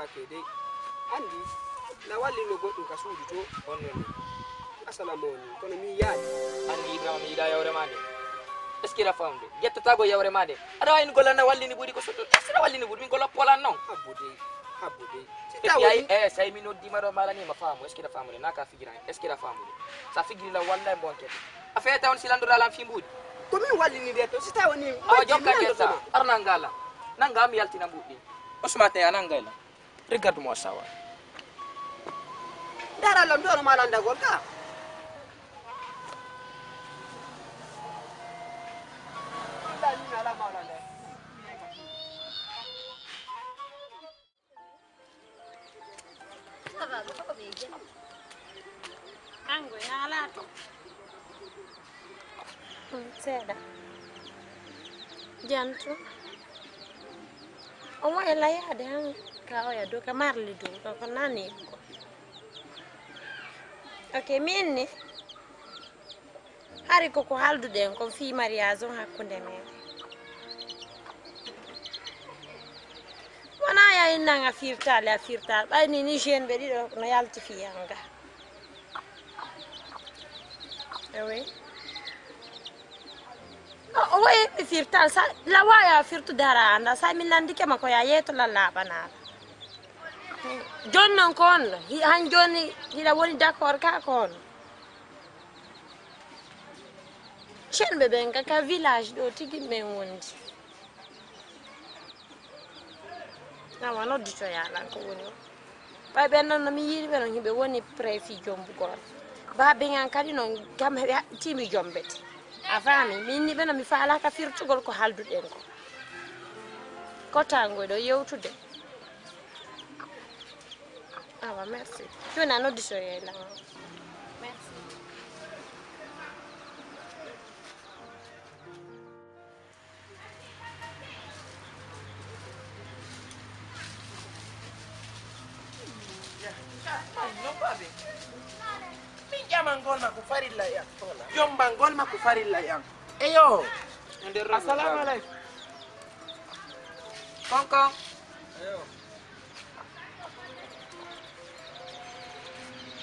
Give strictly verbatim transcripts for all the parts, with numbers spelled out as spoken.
Ke dey, anndi na wallino goɗɗum ka suudu to. On non. Asalamu on ni, kono mi yaadi. Anndi Ibrahima mi yiɗa yawre ma nde. Est-ce que aɗa faamu de? Ƴettatago yawre ma nde. Aɗa waawi golla na wallini ɓuri ko sotto. Est-ce que aɗa wallini ɓuri? Min golla polan non. Habbo dey, habbo dey. Si Et puis tawa ay, ni eh, say mi noddi ma ɗo mala ni ma faamu. Est-ce que aɗa faamu de? Na ka fijira. Est-ce que aɗa faamu de? Sa fijiri la walla e bonke. A feeta on si landoɗa lan fi mbuuɗi. Ko min wallini de to, si tawa ni. Awa jokka ngesa. Ar nangala. Nanga mi yaltina mbuuɗi. Osmate a nangay la. Regarde-moi ça, ouais. Dara lam dono malandagol ka. Ango ina alaa to. Seeɗa. Jantu. Omo e layaade han ka oya dow ka marli dow ɗo ko nani ko. Ok, min ni hari koko halduɗen kon fii mariage on hakkunde meɗen. Wona ya innan a firtaali a firtaali ɓay ni ni jeune ɓe ɗiɗo no yalti fii an ga. Ewe. O wayi mi firtal sa la waya firtu dara anda sa mi nandi kema ko ya yeto la laba nala. Jon non kon hi han joni hila woni d'accord ka kon. Chen be ben ka ka village do tigi men wondi. Awa nodditoya lan ko woni o. Ɓay ɓen noon no mi yiiri ɓe noon hiɓe woni préfi jombugol baaben an kadi noon kam heɓe haɓɓitiimi jombete. A faami min ni ɓe no mi faalaka firtugol ko halduɗen ko. Kotango ɗo yewtude. Awa merci. Jooni a nodditoyay lan. Merci. Min ƴamangol ma ko farilla e am. Jombangol ma ko farilla e am. Eyo. Assalamu alaikum. Konkon.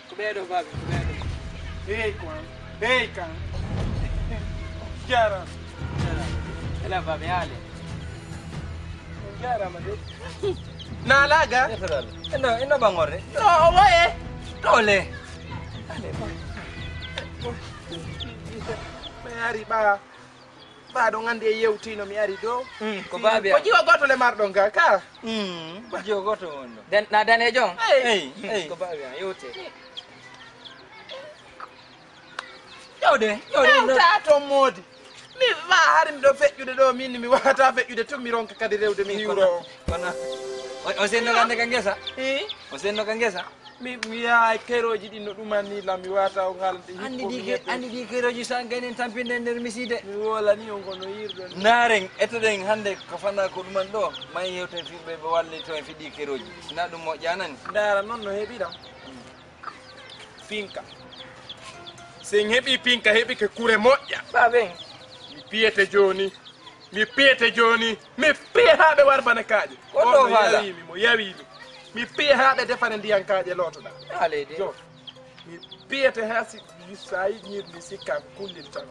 Ko ɓeeɗo baaɓe ko ɓeeɗo. Hey ko an hey kan jarama. Ela baaɓe haale. Jarama de. Nalaga. Ino ino ɓangorde. No o woye. Ɗole. Mi ari ɓa. Mbaɗo gandi e yewtino mi ari do. Mm, ko babi am. Ko jiwo goto le marɗo nga ka. Mm, ko jiwo goto on do. Den na danejo. Hey, hey. Ko babi am yewte. Yewde, yewde. Yewta to modi. Mi wa hari mi do fejjude do min mi wata fejjude tum mi ronka kadi rewde min ko. Kono. O senno gande ka ngesa. Eh? O senno ka ngesa. Mi mi yahay keroji ɗin no ɗumanni lam mi wata o haalde hikkuɓe. Andi ɗi keroji san gaynen tampinde e nder miside. Mi wolani on kono yirɗon. Naren etoɗen hande ko fana ko ɗuman ɗo may yewten fiɓe ɓe walle to e fiɗi keroji sina ɗum moƴƴanani. Ndara noon no heɓiɗam pinka sen heɓi pinka heɓi ke kure moƴƴa. Baben. Mi piyete joni. Mi piyete jooni, mi piya haa ɓe war bana kaaƴe. Ko ɗo faala? Yawimi mo yawimi. Mi piya haa ɓe defane ndiyan kaaƴe lootoɗa. Alede. Jo. Mi piyete haa si sa yi ñirni sikka kullin tan.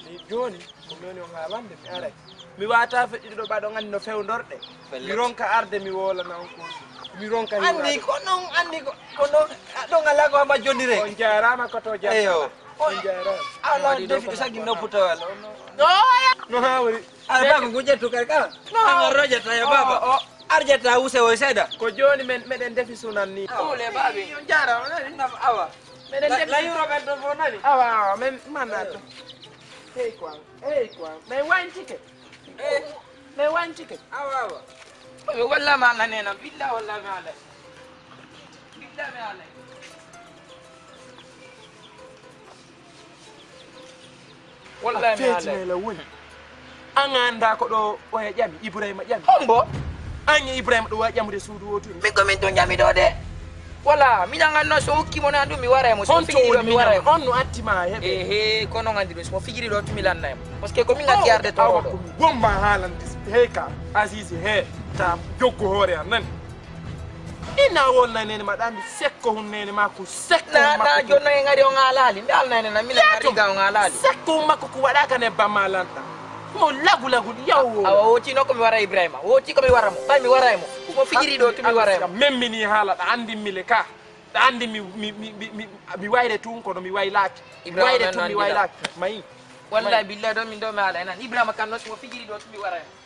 Mi jooni ko mi woni on haalande mi aray. Mi wata feƴƴude ɗo ɓaɗo ngandi no fewndorɗe. Mi ronka arde mi wolana on ko. Mi ronka andi ko non andi ko ko non ɗon ala ko hamba jonnire. On jarama ko to jarama. Eyo. Ala defi ɗo saggi noppu tawal. No hawri. Ala ba ko gujettu kar kala. An rojata ya baba. Arjata use o seda. Ko joni men meden defi sunan ni. Ole babe. Jara nani. Nam awa. Meden defi. La yuro ben do nani. Awa men manato. Hey kwa. Hey kwa. Men wine ticket. Eh. Men wine ticket. Awa awa. Walla ma Allah nena billa walla ma Allah. Billa ma Allah. Wallahi mi haalay. Feetinela woni an annda ko ɗo oya ƴami Ibrahima ƴami. Hombo? An e Ibrahima ɗo wa ƴamude suudu woturu. Min ko min tun ƴami ɗo de. Wala miɗan anno so hokki mo nan ɗum mi waray mo so fini ɗo mi waray mo. On no atti ma heɓe. Ehe ko non andi ɗum so mo fijiri ɗo tumi lannay mo. Parce que ko min atti arde to ɗo. Womma haalande he ka Azizi he ta joggo hoore an nani. Ina wolna nene ma ɗandi sekko hun nene ma ku sekko na na jonna e ngari on alali ndal nene na mila ngari ga on alali sekko hun makko ku waɗa ka ne bamma lanta mo lagu lagu yawo awa woti no ko mi wara ibrahima woti ko mi wara mo bay mi wara mo mo fijiri do to mi wara mo memmini hala da andi mile ka da andi mi mi mi mi mi wayre tun ko no mi waylaki wayre tun mi waylaki mai wallahi billahi do min do mi ala nan ibrahima kan no mo fijiri do to mi wara mo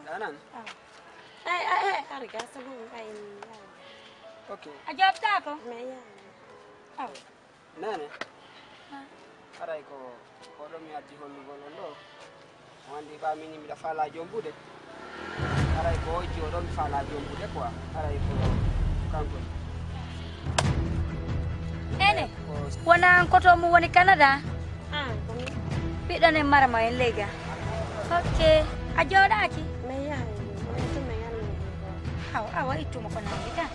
Nana. Ay, ay, ay, ari gasa bu ay. Okay. A job ta ko? Me ya. Aw. Nene. Haray ko ko ɗo mi addi hollugol on ɗo. On anndi ba min miɗa faalaa jombude. Haray ko o jiyo ɗo mi faalaa jombude quoi. Haray ko kanko. Ene, wona an koto mum woni Canada? Ɓiɗɗo nen marama en leyga. Ok, a jooɗaaki? Aw, awa ittuma ko nanndi tan.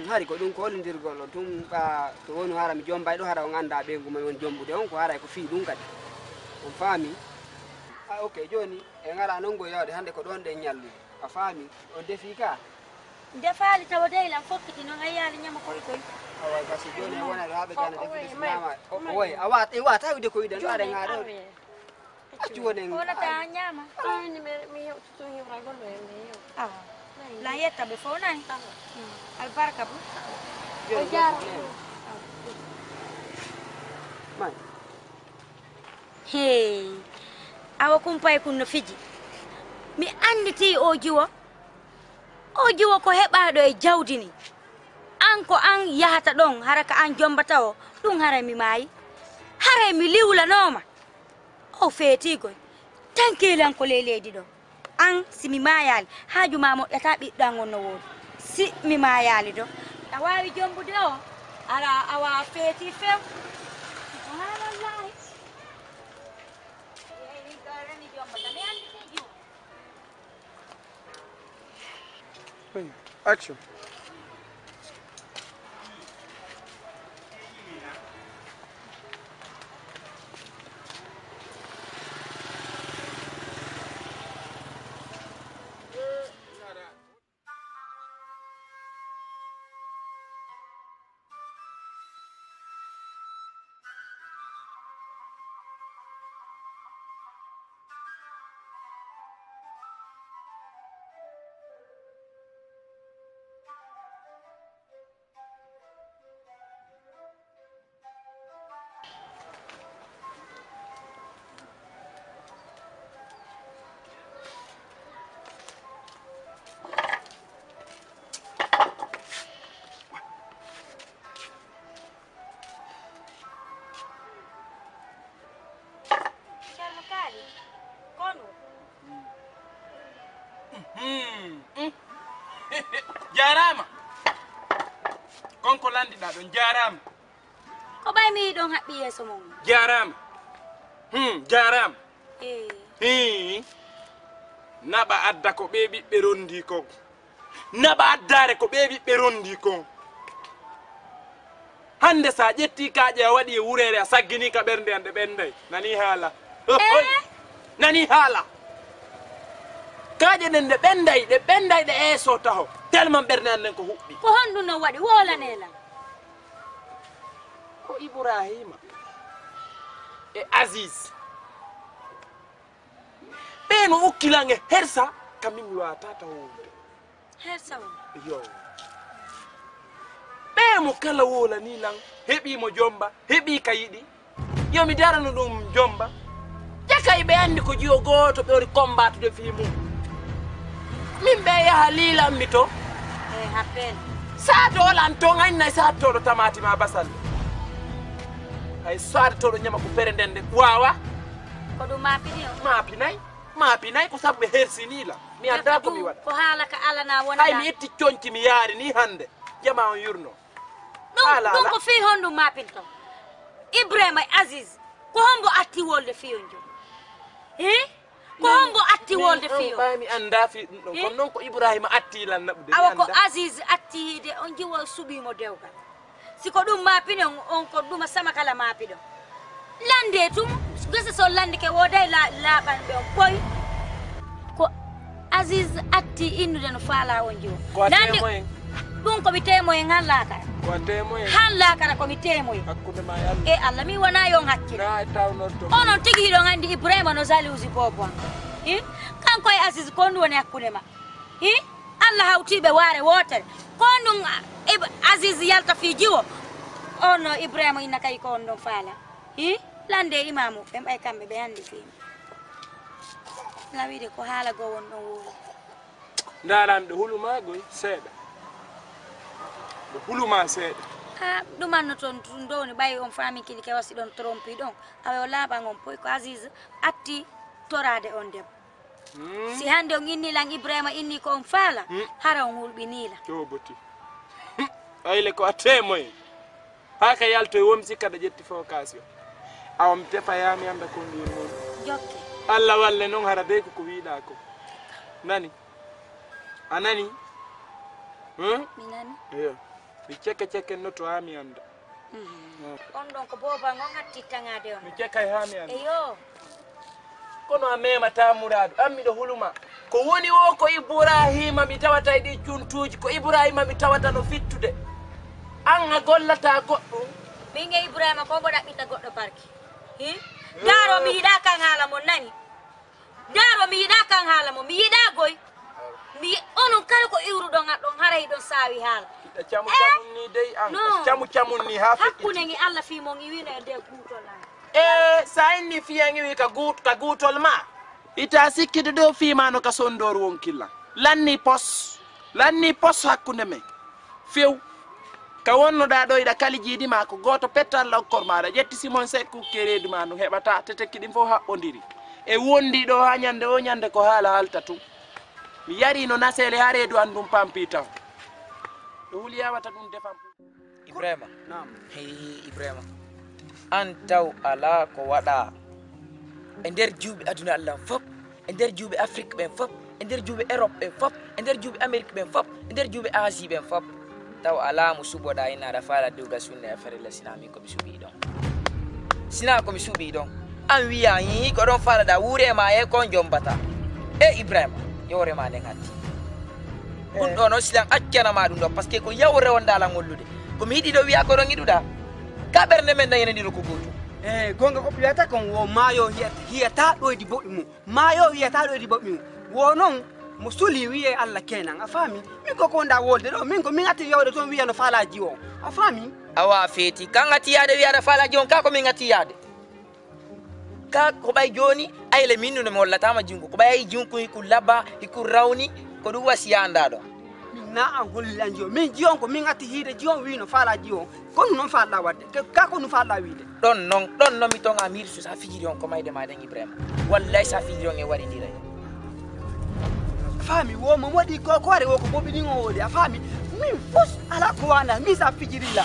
Hari ko ɗum ko hollindirgol on tun ɓa to wonu hara mi jombay ɗo hara on annda ɓeyngu men on jombude on ko haray ko fii ɗum kadi on faami a ok joni en ara non go yawde hannde ko ɗon ɗen ñallude a faami on defi ka ndefaali tawa dey lan fokkiti noon a yaali ñama koy koy awa gasi joni en wona ɗo haɓe gana defude sinama oy awa iwa tawide ko wiɗen ɗo aɗen ha ɗo Accu wonen. Wala ta nyama. Ay ni me me tutu hiwra gol me me. Awa. La yetta be fo nan. Albarka bu. O jara. Man. Hey. Awa kumpay kun no fiji. Mi anditi o jiwo. O jiwo ko heɓaɗo e jawdi ni. An ko an yahata ɗon hara ka an jombata o ɗum haray mi maayi. Haray mi liwlanoma. O feetiigoy tan keelan ko ley leydi ɗo. An si mi maayaali haaju ma moƴƴata ɓiɗɗo an on no woodi. Si mi maayaali ɗo a waawi jombude o ala a waawa feetii few. Subhanallaahi. Action. Ceerno Kaali, ko ɗum? Jaaraama. Kon ko lanndiɗaa ɗon, jaaraama. Ko ɓay mi yiɗon haɓɓi yeeso mon? Jaaraama. Hmm, jaaraama. Ee. Hii. Naɓa adda ko ɓee ɓiɓɓe ronndii kon. Naɓa addaare ko ɓee ɓiɓɓe ronndii kon. Hannde so a ƴettii kaaƴe a waɗii e wureere a sagginii ka ɓernde an ɗe ɓennday. Nanii haala. Hohoy. Nanii haala. Kaaƴe ɗen ɗe ɓennday ɗe ɓennday ɗe eesoo taho. Tellement ɓernde an nden ko huɓɓi. Ko honɗum non waɗi woolanee lan? Ko Iburaahiima e Asiis. Ɓee no ukki lan e hersa ka min mi waawataa taho wowlude. Hersa o. Yo. Ɓee mo kala wowlanii lan heɓii mo jommba heɓii ka yiɗi. Yo mi daranu ɗum jommba. Ƴakay ɓe anndi ko jiwo gooto ɓe woni kombaatude fii mum. Min ɓe yaha liilan mi to. E happen. Saato olan to ŋaynay saatotooɗo tamaati maa basal. Hay saatotooɗo ñama ko pere nden nde waawa. Ko ɗum maapini o. Maapinay. Maapi nayi ko sabu ɓe hersinii la. Mi anndaa ko mi waɗa. Ko haala ka alana wonde. Hay mi itti coñci mi yaari ni hannde. Jama on yurno. Ɗum, ɗum ko fii honɗum maapinto? Ibrahima e Aziz, ko hombo atti wolde fii on jooni? Hee? Ko hombo atti wolde fii on? Ɓay mi anndaa fii ɗum ɗon. Kono noon ko Ibrahima atti lan naɓude. Awa ko Aziz atti yiide on jiwo suɓiimo dewgal. Si ko ɗum maapiɗon, on ko ɗuma sama kala maapiɗon. Lande tun, gese so lande ke wooday la-, laaɓanɓe on ɓoy. Ko Aziz atti innude no faalaa on jiwo. Ko a teemoyen. Ɗum ko mi teemoyen han laakara. Ko a teemoyen. Han laakara ko mi teemoyen. Hakkunde ma e Allah. E Allah, mi wonaa yon hakkil. Na e tawnorto. Onon tigi hiɗon anndi Ibrahima no jalousie boobo an. Hi? Kanko e Aziz ko honɗum woni hakkunde ma? Hi? Allah hawtii ɓe waare wootere. Ko honɗum Ib-, Aziz yalta fii jiwo? On no Ibrahima inna kay ko on ɗon faala. Hi? Lande e imaamu, ɓen ɓay kamɓe ɓe anndi fii. Lawiide ko haala goo won ɗon woori. Ndaaraan ɗo hulumaa goy seeɗa. Ɗo hulumaa seeɗa. Ah, ɗumanno toon ɗum ɗo woni ɓay on faami kili ke wasi ɗon trompi ɗon. Awa o laaɓan on poy ko Aziz atti toraade on debbo. Hmm. Si hannde on inni lan Ibrahima inni ko on faala, hmm, hara on hulɓinii la. Cooboti. Ayle ko a teemoye. Haa ka yaltoy womsi kada ƴetti focas yo. Awa mi tefa yaa mi annda ko mbiir mon. Jokke. Allah walle noon hara dey ko ko wiiɗaa ko. Nani? A nani? Hmm? Mi nani. Iyo. Mi cekke cekke no to haa mi annda. Mhm. Hmm. On ɗon ko booba ngon hatti taŋaade on. Mi cekkay haa mi annda. Eyo. Kono a memataa muraadu, an miɗo huluma. Ko woni o ko Iburaahiima mi tawata e ɗi cuntuuji, ko Iburaahiima mi tawata no fittude. An a gollataa goɗɗum. Min e Iburaahiima ko mbo ɗaɓɓita goɗɗo barki. Hi? Daaro mi yiɗaa kan haala mo nani. Daaro mi yiɗaa kan haala mo, mi yiɗaa goy. Mi yi-, onon kala ko iwruɗon aɗon haray ɗon saawi haala. Hiɗa camu camun ni dey an. No. Camu camun ni haa feƴƴiti. Hakkunde ngi Allah fii mon iwino e nder guutol an. E, so a inni fiyaŋi wi ka guut-, ka guutol ma. Ita sikkido dow fiimaano ka sondoor wonkilla. Lanni pos. Lanni pos hakkunde men. Few. Ka wonnoɗaa ɗo iɗa kalijiidi ma ko gooto petta Allah okkor maaɗa. Ƴetti Simon Sek kukke reedu ma ndu heɓata tetekki ɗin fof haɓɓondiri. E wondi ɗo haa ñande o ñande ko haala haalta tun. Mi yari no naseele haa reedu an ndun pampi taw. Ɗo huli yawata ɗum defan. Ibrahima. Naam. Hey, Ibrahima. An taw alaa ko waɗaa e nder juuɓe aduna Allah fof, e nder juuɓe Afrik ɓen fof, e nder juuɓe Erop ɓen fof, e nder juuɓe Amerik ɓen fof, e nder juuɓe Asie ɓen fof. Taw alaa mo suɓoɗaa ina aɗa faala dewgal sunna e farilla sina min ko mi suɓii ɗon. Sina ko mi suɓii ɗon. An wiya, hii, ko ɗon faalaɗaa wuure e ma e ko on jombataa. E Ibrahima, yowre ma nden hatti. Ɗum ɗo noon silan accana ma ɗum ɗo, parce que ko yawre wonda lan hollude. Ko mi yiɗi ɗo wiya ko ɗon yiɗuɗa. Ka ɓernde men ɗan enen ɗiɗo ko gootum. E goonga ko ɓe wiyata kon wo maayo hiyata, hiyata ɗoydi boɗɗi mum. Maayo hiyata ɗoydi boɗɗi mum. Wo noon mo suli wiye Allah kenan. A faami? Min ko ko wonda wolde ɗo, min ko min atti yawde toon wiya no faalaa jiwo. A faami? Awa feeti, kan atti yaade wiya no faalaa jiwo, ka ko min atti yaade. Ka ko ɓay jooni, ayle min no mi hollataama jungo. Ko ɓay ay jungo hiku laba, hiku rawni, ko ɗum wasi yaanda ɗo. Min na an holli an jiwo. Min jiwon ko min atti hiide jiwon wi no faala jiwon. Ko ɗum noon faala wadde. Ke-, ka ko ɗum faala wiide. Ɗon noon, ɗon noon mi toŋa mi hirsu sa fijiri on ko mayde ma ɗen Ibrahima. Wallahi sa fijiri on e wari ndiray. Faami, wo mo waɗi ko, ko wari wo ko boɓi ɗin o woli. A faami? Min fos ala ko wana, min sa fijiri la.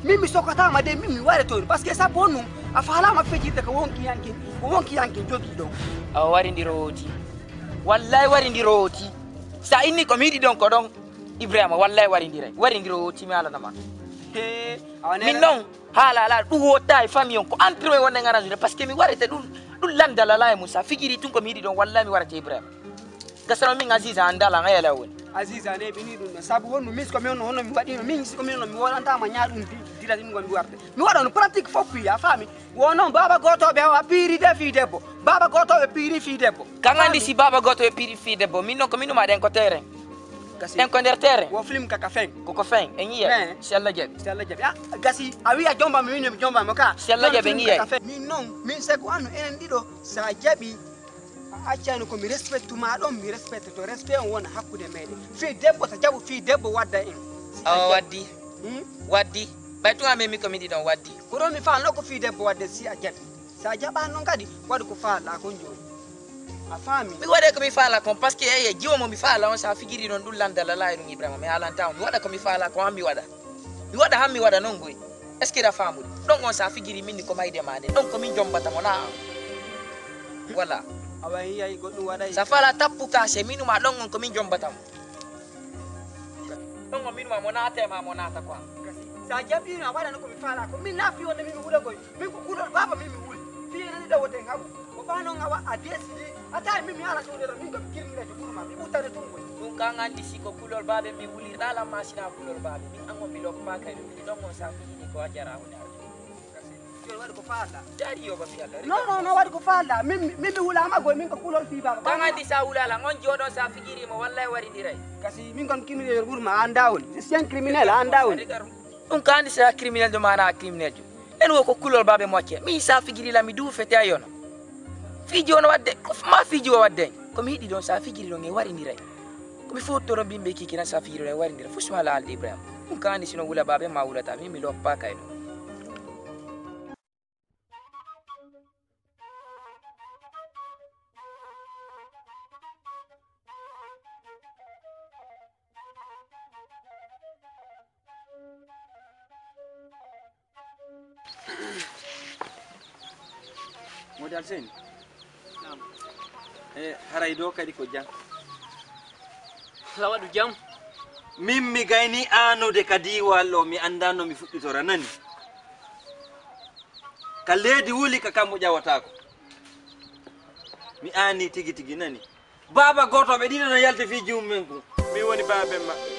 Min mi sokataama de, min mi ware toon. Parce que sabu on ɗum, a faalaama fijirde ko wonki yanke, ko wonki yanke jogii ɗon. Awa wari ndi rooti. Wallahi wari ndi rooti. Sa inni ko mi yiɗi ɗon ko ɗon. Ibrahima, wallahi wari ndi ray. Wari ndi rooti mi alana ma. He, awa min noon, haala ala, ɗum wotta e famille on. Ko entre men wonde ngara ndude. Parce que mi warete ɗum, ɗum landal ala e mum. Sa fijiri tun ko mi yiɗi ɗon, wallahi mi warete Ibrahima. Gasano min Aziza an dala an ayala woni. Aziza ne bini ɗum ɗon. Sabu honno min siko mi honno honno mi waɗino. Min siko mi honno mi wolantama ñaa ɗum di-, dila ɗum ngon mi warde. Mi waɗa no pratique fof kuya, a faami? Wo noon baaba gooto ɓe o a piiri de fii debbo. Baaba gooto ɓe piiri fii debbo. Kan andi si baaba gooto ɓe piiri fii debbo. Min noon ko min ɗum aɗen ko terrain. Gasi. En ko nder terrain. Wo film kaka fen. Koko fen. En yiya. Fen. Si Allah jaɓi. Si Allah jaɓi. Ah, gasi. A wiya jomba mi wini jomba mo ka. Si Allah jaɓi en yiya. Film kaka fen. Min noon, min seko anno enen ɗiɗo sa jaɓi. A accano ko mi respectu ma ɗon, mi respecte to respect on wona hakkunde meɗen. Fii debbo ta jaɓu fii debbo wadda en. Si a jaɓi. Waddi. Hmm? Waddi. Ɓay tun a memi ko miɗi ɗon waddi. Ko ɗon mi faalno ko fii debbo wadde si a jaɓi. Sa jaɓa noon kadi, waɗu ko faalɗa kon jooni. A faami? Mi waɗay ko mi faala kon, parce que eye jiwo mo mi faala on, sa fijiri non ɗum landa lala e ɗum Ibrahima, mi haalanta on. Mi waɗa ko mi faala kon, han mi waɗa. Mi waɗa, han mi waɗa non goy. Est-ce que ɗa faamuri? Ɗon on sa fijiri min ni ko mayde ma nde. Ɗon ko min jombata mo, naa an. Voilà. Awa, yiyay goɗɗum waɗay. Sa faala tappu kaase, minuma ɗon on ko min jombata mo. Ɗon on minuma mo naata e ma, mo naata quoi. Sa jaɓino a waɗano ko mi faala ko. Min na fi wonde min mi wula goy. Min ko kulol baaba min mi wuli. Fi nani ɗo woten haɓu. Ko ɓa non awa a desidi. A tawi min mi ala soodere min ko mi kirmira to ɓurma. Mi ɓuttane tun goy. Ɗum kan andi si ko kulol baabe mi wulirɗa lamma sina kulol baabe. Min an on mi loppa kay ɗum. Ɗon on sa fijini ko a jara hunde. Yo waɗi ko faalɗa. Dari yo ba fi Allah. Non, non, non, waɗi ko faalɗa. Min, min mi wulaama goy, min ko kulol fii baaba. Tan andi sa wulaala, on jooɗo sa fijiri mo, wallahi warindiray. Kasi min kon criminel ɓurma, a anndaa on. Je suis un criminel, a anndaa on. Ɗum ka andi sa criminel jo maana criminel jo. En wo ko kulol baabe mo acce. Min sa fijiri la mi du fete a yono. Fiji on waɗde, ko f-, ma fiji o waɗde. Ko mi yiɗi ɗon sa fijiri ɗon e warindiray. Ko mi fottoɗo bimɓe kiki nan sa fijiri ɗon e warindira. Fusma la alde Ibrahima. Ɗum ka andi sino wula baabe ma wulata. Min mi loppa kay ɗum. Modi Alseni. Naam. E haray ɗo kadi ko jam. Ala waɗu jam. Min mi gayni aanude ka diiwal ɗo, mi anndaa no mi fuɗɗitora nani. Ka leydi wuli ka kambo ƴawataako. Mi aani tigi tigi nani. Baaba gooto ɓe ɗiɗo no yalti fii jummen ko. Mi woni baaben maɓɓe.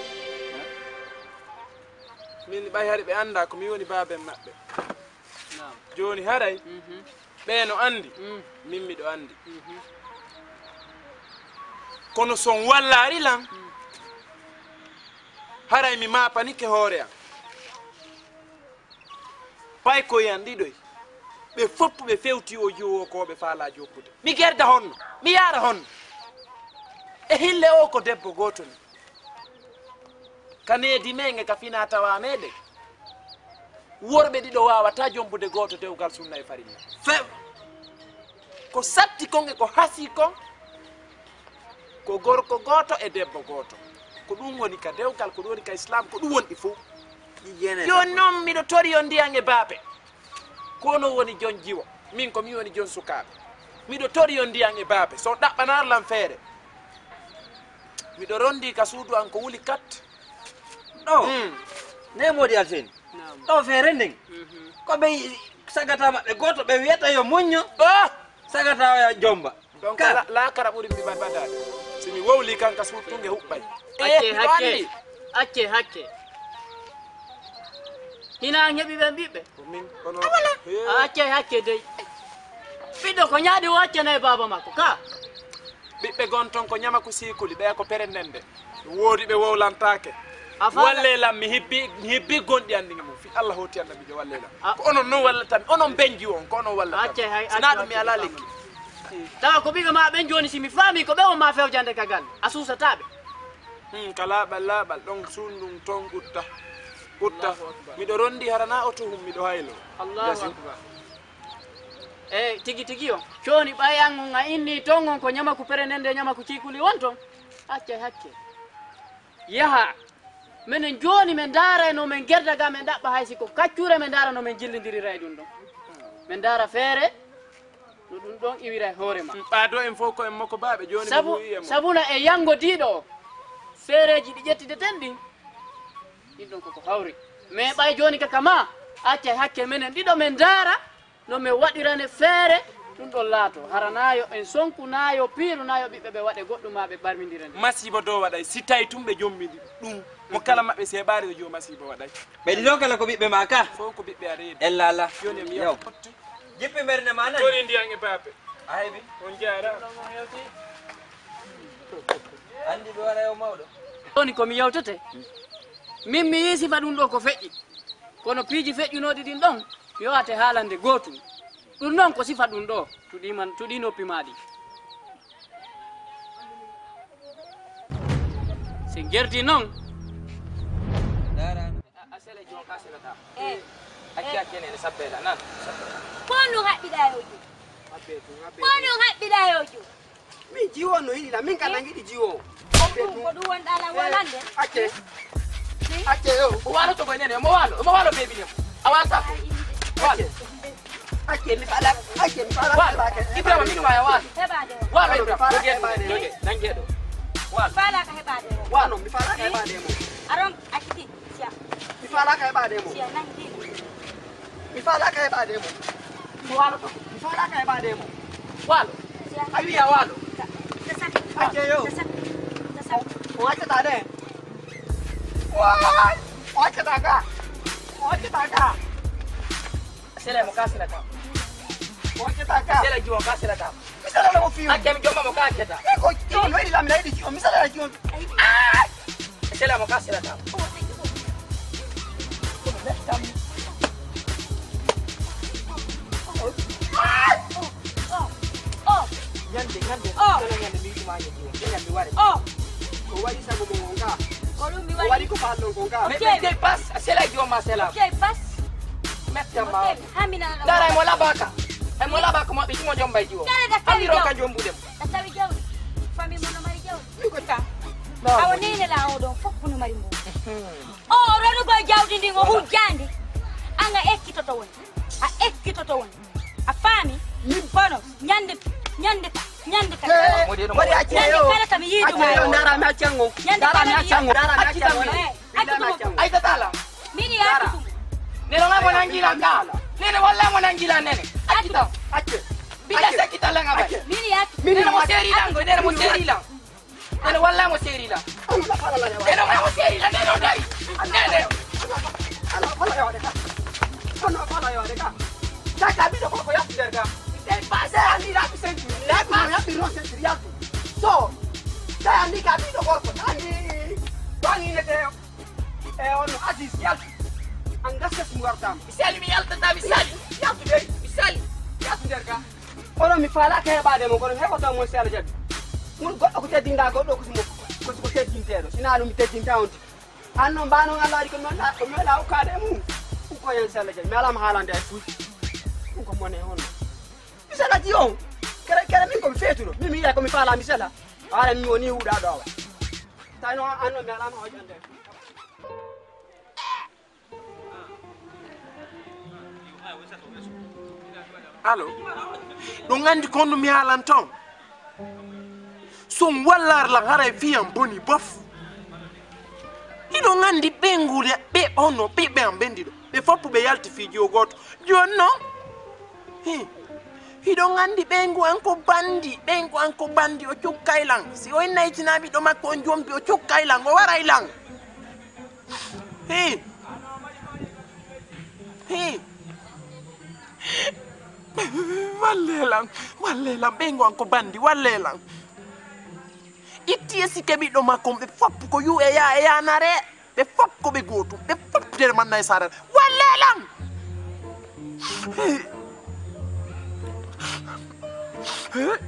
Min ɓay hari ɓe anndaa ko mi woni baaben maɓɓe. Naam. Jooni haray, mhm, ɓee no anndi, mm, min miɗo anndi. Mhm. Kono son wallaari lan, mm, haray mi maapanike hoore an. Paykoy an ɗiɗoy, ɓe fof ɓe fewti o jiwo o ko ɓe faalaa joppude. Mi gerda honno, mi yaara honno. E hille o ko debbo gooto ni. Ka needi meeŋe ka fina tawa meeɗen. Worɓe ɗiɗo waawataa jombude gooto dewgal sunna e farilla. Few! Ko satti kon e ko hasii kon, ko gorko gooto e debbo gooto. Ko ɗum woni ka dewgal, ko ɗum woni ka Islaam, ko ɗum woni ɗi fof. Jooni noon miɗo tori on ndiyan e baabe. Ko onon woni jon jiwo, min ko min woni jon sukaaɓe. Miɗo tori on ndiyan e baabe, so on ɗaɓɓanaar lan feere. Miɗo rondi ka suudu an ko wuli kat. Ɗo, mm, ne Modi Alseni. Naam. Ɗo feere nden. Mhm. Ko ɓe sagata maɓɓe gooto ɓe wiyata yo muñño. Oh! Sagata o ya jomba. Donc, ka la, la kara ɓuri mi ba-, badade. Si mi wowli kan ka suutunge huɓɓay. Acce, eh, hakke. Acce hakke. Hina an heɓi ɓen ɓiɓɓe? Ko min, kono. Abala. Eh. A acce hakke dey. Ɓiɗɗo ko ñaaɗi o accanayi baaba makko, ka? Ɓiɓɓe gon ton ko ñama ko siikuli, ɓeya ko perendende. Woodi ɓe wowlantaake. A faala- Walle lam, mi hibbi, mi hibbi gonɗi anndi mum. Fi Allah hoti annabijo, walle lam. A- Ko onon non wallata mi, onon benji on, ko onon wallata mi. Acce hay, acce, acce, acce. Sinaa ɗum mi alaa lekki. Tawa ko ɓiɓɓe ma ɓen jooni, si mi faami ko ɓe on ma fewjande ka galle, a suusataa ɓe. Hmm, ka laaɓal, laaɓal, ɗon suundun ton utta. Utta. Allahu Akbar. Miɗo rondi harana o tuhum, miɗo haylo. Allahu Akbar. Eey, tigi tigi o. Jooni ɓay an on a inni ton on ko ñamaku perendende, ñamaku ciikuli won ton. Accay hakke. Yaha. Menen jooni men ndaarayno men gerda ga men ɗaɓɓa hay si ko kaccure men ndaara no men jillindirira e ɗum ɗon. Men ndaara feere no ɗum ɗon iwira e hoore ma. Ɓaado en fof ko en moko baaɓe jooni. Sabu, sabuna e yanngodiiɗo o. Feereeji ɗi ƴettideten ɗin. Ɗin ɗon koko hawri. Mais ɓay jooni ka kama, accay hakke menen ɗiɗo men ndaara. No mi waɗirane feere, ɗum ɗon laato. Hara naa yo en sonku, naa yo piiru, naa yo ɓiɓɓe ɓe waɗe goɗɗum maa ɓe ɓarmindira nde. Masiiba do waɗay, si tawi tun ɓe jommidi ɗum. Mo kala maɓɓe seeɓaari o jo masiiba waɗay. Ɓe ɗiɗo kala ko ɓiɓɓe ma ka? Fof ko ɓiɓɓe a reedi. Ella ala. Jooni mi yaw. Jippi mbernde ma nani? Jooni ndiyan e baabe. A heɓi? On jaara. Anndi ɓe waɗa yo mawɗo. Jooni ko mi yewtete. Min mi yii sifa ɗum ɗo ko feƴƴi. Kono piiji feƴƴunooɗi ɗin ɗon, mi wawate haalande gootum. Ɗum noon ko sifa ɗum ɗo, tuɗii man, tuɗii noppi maa ɗi. Si ngerti noon. Ndaara. A, a sele jon ka selata. Eh. Acci, acci, ene sabbela, nan. Ko no haɓɓiɗaa yo jum? Habbe tun, habbe tun. Ko no haɓɓiɗaa yo jum? Jiwo no yiɗi la, min ka nangiɗi jiwo. Ko ɗum, ko ɗum wonɗa la walande. Acce. Acce yo. O waaloto ko e nene, omo waalo, omo waalo bebi ne. A waalata ko. Waalo. Acce. Acce, mi faala, acce, mi faala. Waalo. Ibrahima, min waya waalo. Heɓaade o. Waalo, Ibrahima. Nangeɗo. Waalo. Faala ka heɓaade o. Waalo, mi faala ka heɓaade mo. Aron, acciti. Siya. Mi faala ka heɓaade mo. Siya, nangi. Mi faala ka heɓaade mo. Mo waalo to. Mi faala ka heɓaade mo. Waalo. Siya. A wiya waalo. Acce yo. O accata de. Waay. O accata ka. O accata ka. Sele mo ka sila ka. O accata ka. Sele jiwo ka sila ka. Mi sala la mo fiyo. Acce mi jomma mo ka accata. E ko jiwo no ila mi la idi jiwo. Mi sala la jiwo. Ay. Sela mo ka sela ta. Ñande, ñande, sela ñande mi yituma ñande. Sela mi wari. Ko wari sago mo ngonga. Ko ɗum mi wari. Wari ko fallo ngonga. Mais, mais, pas, sela joma sela. Ok, pas. Metta ma. Ok, hamina. Dara mo labaka. E mo labaka mo ɓe jimo jomba jiwo. Kala da kala. Amiro ka jombude. A tawi jawdi. Famille mo no mari jawdi. Ɗum ko ta. Awa nene la o ɗon fof no mari mbo. O ronugol jawdi ndin o hujjande. An a ekkitoto woni. A ekkitoto woni. A faami? Min kono ñande, ñande, ñande ka. Waɗi acce yo. Ñande kala ka mi yiidu ma. Acce yo, ndara mi accango. Ñande kala mi yiidu. Ndara mi accango. Ndara mi accango. Eh, accu ɗum. Ay tatala. Min yaaki ɗum. Nene nga mo nangila kala. Nene walla mo nangila nene. Accu ɗum. Acce. Bila sakita langa ba. Min yaaki. Nene mo seri lango, nene mo seri lango. Nene walla mo seri la. Nene walla mo seri la. Nene o dari. Nene. Ala fala yo de ka. Ala fala yo de ka. Saka bi do ko ya der ka. Te pase ani la bi senti. La bi ya bi no senti ya. So. Sa ani ka bi do ko ani. Bani ne te. E on Aziz yaltu. An gases mu wartam. Misali mi yaltata misali. Yaltu de. Misali. Yaltu der ka. Onon mi faalaaka heɓaade mo, kono mi heɓoto mo si Allah jaɓi. Mun goɗɗo ko teddinɗaa, goɗɗo ko simo, ko siko teddinteeɗo. Sinaa ɗum mi teddintaa on tigi. An noon mbaa noon Allah waɗi ko mi wonɗaa, ko mi wonɗaa ukkaade e mum. Ɗum ko heen si Allah jaɓi. Mi alaa mo haalande hay fuuji. Ɗum ko mone on. Mi selaji on. Kere, kere min ko mi feetuɗo. Min mi yiɗaa ko mi faalaa mi sela. Haala min woni huuɗaaɗo awa. Tawi noon an noon mi alaa mo hojande. Alo. Ɗum anndi ko honno mi haalan toon. So mi wallaare lan haray fiyam boni bof. Hiɗon anndi ɓeynguude ɓe honno ɓiɓɓe am ɓen ɗiɗo. Ɓe fof ɓe yalti fii jiwo gooto. Jooni noon. Hi. Hiɗon anndi ɓeyngu an ko banndi, ɓeyngu an ko banndi, o cukkay lan. Si o innay tinaa ɓiɗɗo makko on jompi, o cukkay lan, o waray lan. Hi. Hi. Wallee lan, wallee lan, ɓeyngu an ko banndi, wallee lan. Itti e sike ɓiɗɗo makko on, ɓe fof ko yu e yaa e yaanare, ɓe fof ko ɓe gootum, ɓe fof nder manna e saare, wallee lan. Hi. Hi.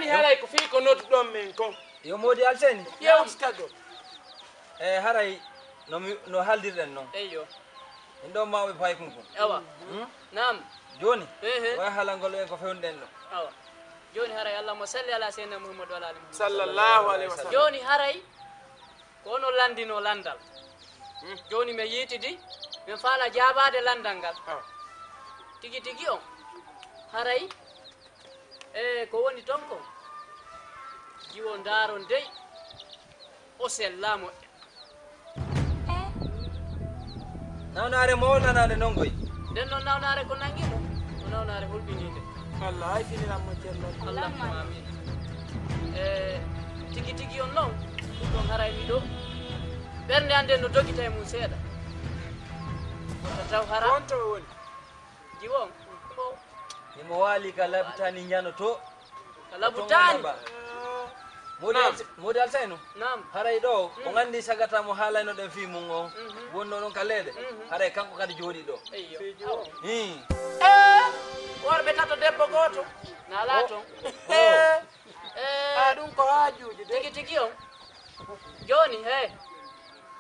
Haray ko fii ko nodduɗon men kon. Yo moodi Alseni. Yewtita ɗo. E haray no mi, no haaldirɗen non. Eyyo. Min ɗo mawɓe paykun kun. Awa. Hmm? Naam. Jooni, ehe, waya haalangol en ko fewnuɗen ɗo. Awa. Jooni haray, Allahumma salli ala sayyidina Muhammad wa ala ali Muhammad. Sallallahu alayhi wa sallam. Jooni haray, ko onon lanndinoo lanndal. Hmm. Jooni mi yiitidi, min faala jaabaade lanndal ngal. Ah. Tigi tigi on, haray, e ko woni ton ko, jiwo ndaaron dey, o sella moƴƴa. Nawnaare mawɗo nanaande nongoy. Nden noon nawnaare ko nanngi mo, ko nawnaare hulɓiniinde. Allah hay finiran mo cellal. Allahumma amin. E tigi tigi on noon, ɗum ɗon haray miɗo ɓernde an nden no dogita e mum seeɗa. Wota taw hara. Wonto o woni. Jiwo on, mbo. Himo waali ka labtani njano to. Ka labtani. Moodi Al-, Moodi Alsaynu. Naam. Haray ɗo, on anndi sagata mo haalaynoɗen fii mum o. Mhm. Wonno ɗon ka leeɗe. Mhm. Haray kanko kadi jooɗi ɗo. Eyyo. Hin. Eh, worɓe tato debbo gooto. Na laaton. Oh. Eh. Eh. Ah, ɗum ko haajuuji de. Tigi tigi on. Jooni, he.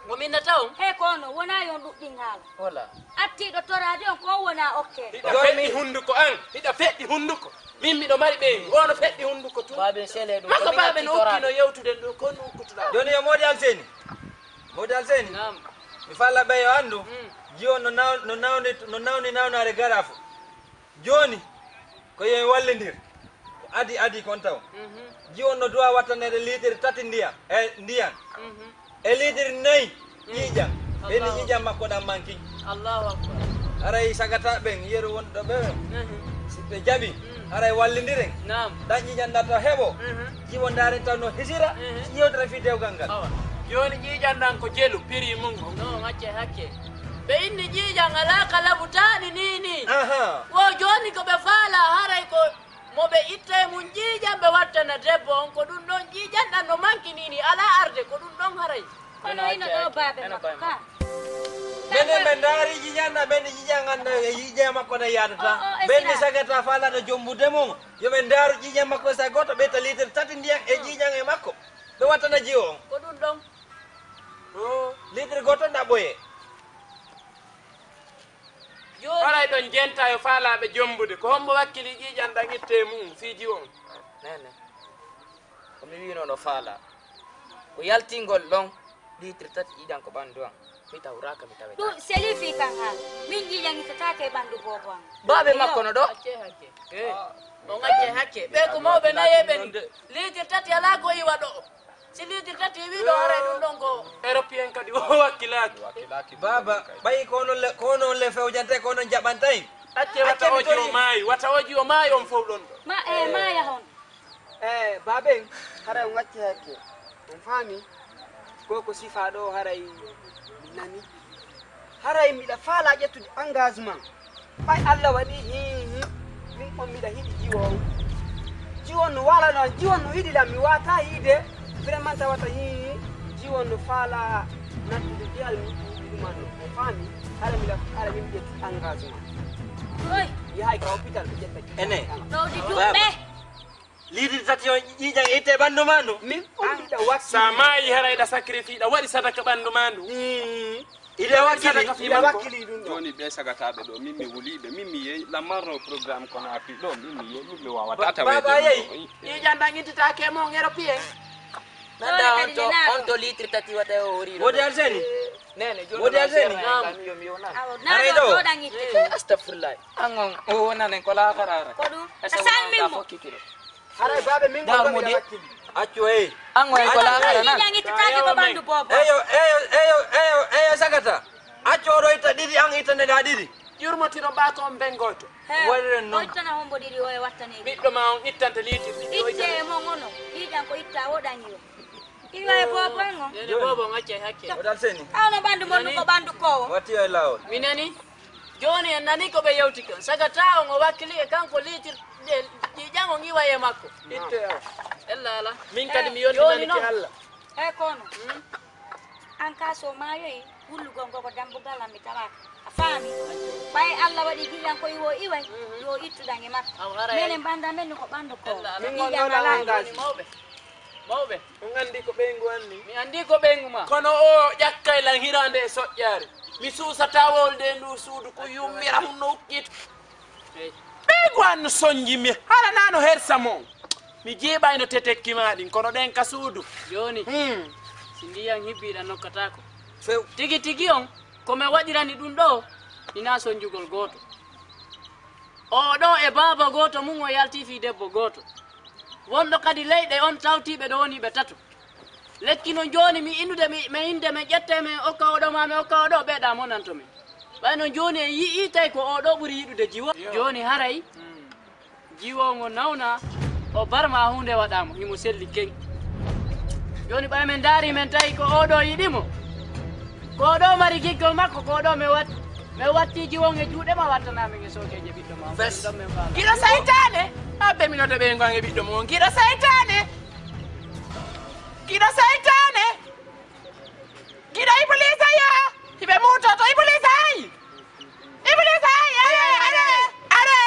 Mo minnata on? He kono, wona yon ɗuɗɗin haala. Wala. Attiiɗo toraade on ko wona okke. Hiɗa feɗɗi hunduko an, hiɗa feɗɗi hunduko. Min miɗo mari ɓe, wono feɗɗi hunduko tun. Baaben sele ɗum. Mako baaben okkino yewtude ɗo, ko ɗum kutuɗa. Jooni yo Moodi Alseni. Moodi Alseni. Naam. Mi falla ɓe yo anndu. Mm. Jiwo no naw-, no nawni, no nawni nawnaare garafo. Jooni, ko yo en wallindir. Ko adi adi kon taw. Mhm. Jiwon no duwa wattaneede liitiri tati ndiyan, e ndiyan. Mhm. E liitiri nayi ƴiiƴan. Ɓeyni ƴiiƴan makko ɗan manki. Allahu akbar. Haray sagata ɓen yeru wonɗo ɓe. Mhm. Si ɓe jaɓi, mm, haray wallindiren. Naam. Ɗan ƴiiƴan ɗan taw heɓo. Mhm. Jiwo ndaaren taw no hisira, mhm, si yewtere fii dewgal ngal. Awa. Jooni ƴiiƴan ɗan ko jelu, piri mun ko. No, macce hakke. Ɓe inni ƴiiƴan alaa ka labutaani nii nii. Aha. Wo jooni ko ɓe faala haray ko mo ɓe itta e mum ƴiiƴan ɓe wattana debbo on, ko ɗum ɗon ƴiiƴan ɗan no manki nii nii, alaa arde, ko ɗum ɗon haray. Kono ino ɗo baabe makko ka. Ɓen ɓe ndaari ƴiiƴan ɗan, ɓen ƴiiƴan annda e ƴiiƴan makko na yaadata. O, o, e ɓen sila. Sagata faalaɗo jombude mum. Yo ɓe ndaaru ƴiiƴan makko sa gooto, ɓe itta liitir tati ndiyan e ƴiiƴan e makko. Ɓe wattana jiwo on. Ko ɗum ɗon. O. Liitir gooto ɗaɓɓoye. Jooni. Haray ɗon jenta yo faalaaɓe jombude. Ko hombo wakkili ƴiiƴan ɗan itte e mum fii jiwo on? Nene. Ko mi wi'uno no faala. Ko yaltingol ɗon. Liitir tati ƴiiƴan ko ɓanndu an. Mi tawraaka, mi tawetaake. Ɗum selii fii kan haa min ƴiiƴan ittataake e ɓanndu boobo an. Baabe makko no ɗo. Accee hakke. Eh, on accee hakke. Ɓe ko mawɓe nayeeɓe ni. Liitir tati alaa ko iwa ɗo. Si liitir tati iwi ɗo, haray ɗum ɗon ko. Européen kadi o wakkilaaki. Baaba, ɓayi ko onon le, ko onon le fewjante, ko onon jaɓantay. Accee wata o jiwo maayi, wata o jiwo maayi on fow ɗon ɗo. Ma, eh, maaya hon. Eh, baaben, haray on acci hakke. On faami? Ko ko sifaa ɗo haray mi nani. Haray miɗa faalaa ƴettude engagement. Ɓay Alla waɗi, hii, hii, min on miɗa hiɗi jiwo on. Jiwo on no waalano an, jiwo on no hiɗi lan, mi waataa yiide. Vraiment tawata, hii, hii, jiwo on no faalaa nattude jeyal mi ɗuman ɗo. On faami? Haray miɗa, haray min ƴetti engagement. Oy. Yahay ka hôpital ɓe ƴetta. Ene. Ɗowdi juuɗe. Liitiri tati on ƴiiƴan e itte ɓanndu maa ndu. Min ummiɗa wakkili. Sa maayi haray ɗa sacrifice, ɗa waɗi sadaka ɓanndu maa ndu. Mm. Iɗa wakkili. Sadaka fii iɗa makko. Wakkili ɗum ɗo. Jooni ɓe sagataaɓe ɗo, min mi wuliiɓe, min mi yehi, lammarno programme kono appui ɗo, min mi yehi, min mi waawata taweede. Baaba yehi. Ƴiiƴan ɗan ittitaake e mon européen. Nanda on to, on to liitiri tati wata o hori ɗo. Wodi Alseni? Nene, jooni wodi Alseni? Naam. Haray ɗo. Astagfirullah. An on, o wonanen ko laakarara. Ko ɗum? Asa salmin mo. Haray baaɓe min ko mi wakkili. Accu hey. An o en ko laakara nan. Ƴiiƴan ittitaake ko ɓanndu boobo. Eyo, eyo, eyo, eyo, eyo, sagata. Accu oɗo itta ɗiɗi, an ittane ɗa ɗiɗi. Yurmotino ɓa ko on ben gooto. He, waɗiren noon. O ittana hombo ɗiɗi o e wattane ɗi. Ɓiɗɗo ma on ittanta liitir ɗiɗi o ittana. Itte e mon ono, ƴiiƴan ko itta o ɗañi o. Iwa e boobo en o. Nene boobo on accay hakke. Waɗal seni. Awno ɓanndu mon ko ɓanndu kowo. Watti o e laawol. Mi nani. Jooni en nanii ko ɓe yewti kon. Sagata on o wakkili e kanko liitir, ƴiiƴan on iwa e makko. Itte o. Ella ala. Min kadi mi yontinanike Allah. Eey kono. Hmm? An ka so maayoyi, wullugol ngol ko dambugal am mi tawaaka. A Faami. Ɓay Allah waɗi giƴan ko iwo iway, yo ittuɗan e makko. Aw, haray menen ay. Ɓanndu amen ko ɓanndu ko. Ella ala. Min gonɗo ƴiƴan alaa. Langage. Mawɓe. Mawɓe. On anndi ko ɓeyngu anni? Mi anndi ko ɓeyngu ma. Kono o ƴakkay lan hiraande e soƴƴaare. Mi suusataa wolde e ndu suudu ko yummira hunno ukkit. Hey. Ɓeyngu an no sonji mi, hara naa no hersa mo. Mi jiiɓayno tetekki maa ɗin, kono ɗen ka suudu. Jooni, hmm, si ndiyan hibbiiɗan nokkataako. Few. Tigi tigi on, ko mi waɗirani ɗum ɗoo, hinaa sonjugol gooto. Oo ɗoo e baaba gooto mum o yaltii fii debbo gooto. Wonɗo kadi leyɗe on tawtii ɓe ɗo woni ɓe tato. Lekki non jooni mi innude mi, mi innde mi ƴette mi okka oo ɗoo maa mi okka oo ɗoo ɓeeɗa monanto mi. Ɓay non jooni en yi'ii tawi ko oo ɗoo ɓuri yiɗude jiwo. Yo. Jooni haray, hmm, jiwo ngo nawna, o barma huunde waɗaa mo, himo selli keŋ. Jooni ɓay men ndaari men tawi ko oo ɗoo yiɗi mo. Ko oo ɗoo mari giggol makko, ko oo ɗoo mi wat-, mi watti jiwo nge juuɗe ma wattana men e sookeeje ɓiɗɗo ma. Fes. Ɗon men faama. Giɗo saytaane, abbe mi nodda ɓeyngu an e ɓiɗɗo mo. Giɗo saytaane. Giɗo saytaane. Giɗo Ibuliisa ya. Hiɓe muutoto Ibuliisa hay. Ibuliisa hay. Are, are, are.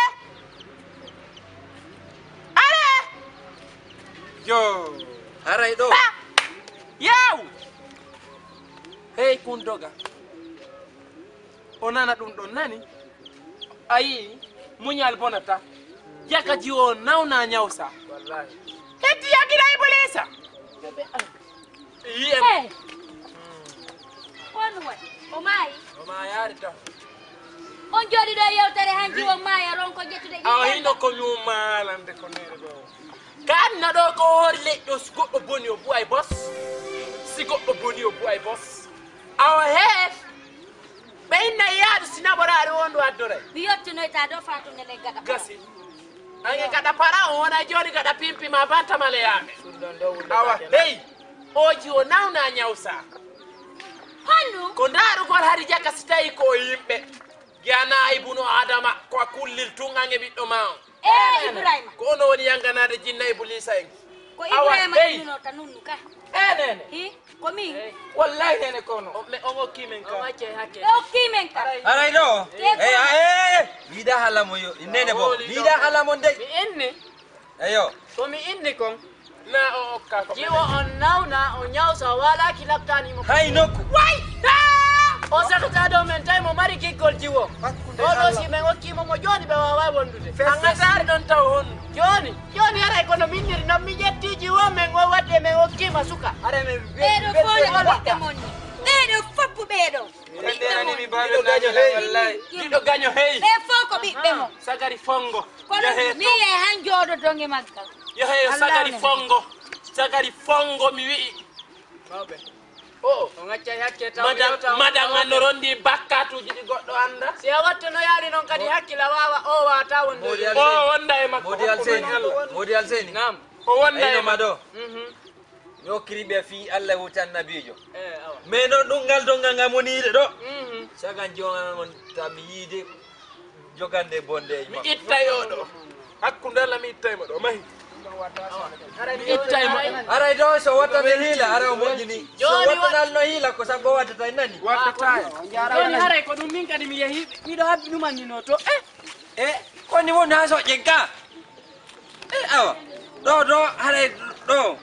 Are. Yo, haray ɗoo. Ha! Yaw! Hey, kun doga. O nana ɗum ɗon nani? A yii, muñal bonata. Jaka jiwo nawna ñawsa. Wallahi. Heddi ya giɗa Ibuliisa. Yi'en. Hey! On waɗi? O maayi? O maayaari tan. On jooɗi ɗo e yewtere hanji on maaya ronko ƴettude ƴiƴam. Awa hino ko ñuumaalande ko neere ɗo. Ka anna ɗo ko hoori leƴƴo si goɗɗo boni o bu'ay bos. Si goɗɗo boni o bu'ay bos. Awa hee. Ɓe inna yaaɗu si naɓoraari wondu addoray. Mi yottinoyta ɗo faatu nene gaɗa. Gasi. Ange gaɗa para o wona jooni gaɗa pimpi ma bantamale yaaɓe. Awa hey. Oji o nawna ñawsa. Honno? Ko ndaarugol hari jaka si tawi ko yimɓe. Giyana ibnu Adama ko a kullil tun ange ɓiɗɗo ma on. Eh, Ibrahima. Ko ono woni yanganaade jinna Ibuliisa en. Ko awa, Ibrahima hey. Ɗum no ta nunnu ka. Eh, nene. Hi, ko min. Hey. Wallahi nene ko ono. O, me, on okki men ka. O wacce hakke. Ɓe okki men ka. Haray ɗo. Te hey, ko ah, eh, mi yiɗa hala mo yo. Nene bo. Mi yiɗa hala mo ndey. Mi inni. Eyo. Ko mi inni kon. Na o okka ko. Jiwo on nawna, o ñawsa, o waalaaki laɓtaani mo. Hay nokku. Way! Ah! O sahata ɗo men tawi mo mari giggol jiwo. Hakkunde o ɗo Allah. Si men okki mo mo jooni ɓe waaway wondude. Fes, fes. Angataari ɗon taw on. Jooni, jooni haray kono minniri non mi ƴetti jiwo men o wadde men okki ma suka. Haray men ɓeeɗo fof ne ko ɓiɓɓe mon ni. Ɓeeɗo fof ɓeeɗo. Ɓiɓɓe mon. Miɗo gaño hey. Miɗo gaño hey. Ɓe fof ko ɓiɓɓe mon. Sagari fongo. Kono mi yiyay han jooɗodon e maggal. Yahe yo sagari fongo. Sagari fongo mi wi'i. Mawɓe. O. O ŋaccay hakke taw mi yewta on. Madan an no rondi bakkatuuji ɗi goɗɗo annda. Si a wattu no yaali noon kadi hakkila waawa o waata wonde. Modi Alseni. O wonda e makko. Modi Alseni. Modi Alseni. Naam. O wonda e makko. Mhm. Mi hokkiri ɓe fii Allah woti annabiijo. Eh, awa. Mais noon ɗum ngal donngal ngal moniiɗe ɗo. Mhm. Sagan joomam on tami yiide jogande bonde e mi makko. Ittay o ɗo. Hakkunde Allah mi ittay mo ɗo. Mahi. Mi ittay mo. Aray ɗo so watta nde hiila, ara o moƴƴini. So jooni watta wa- nal no hiila ko sago wattata en nani. Wattata en. Jooni haray ko ɗum min kadi mi yehi, miɗo habbi ɗum annino to. Eh, eh, koni woni haa soƴƴen ka? Eh, awa. Ɗo, ɗo, haray ɗo.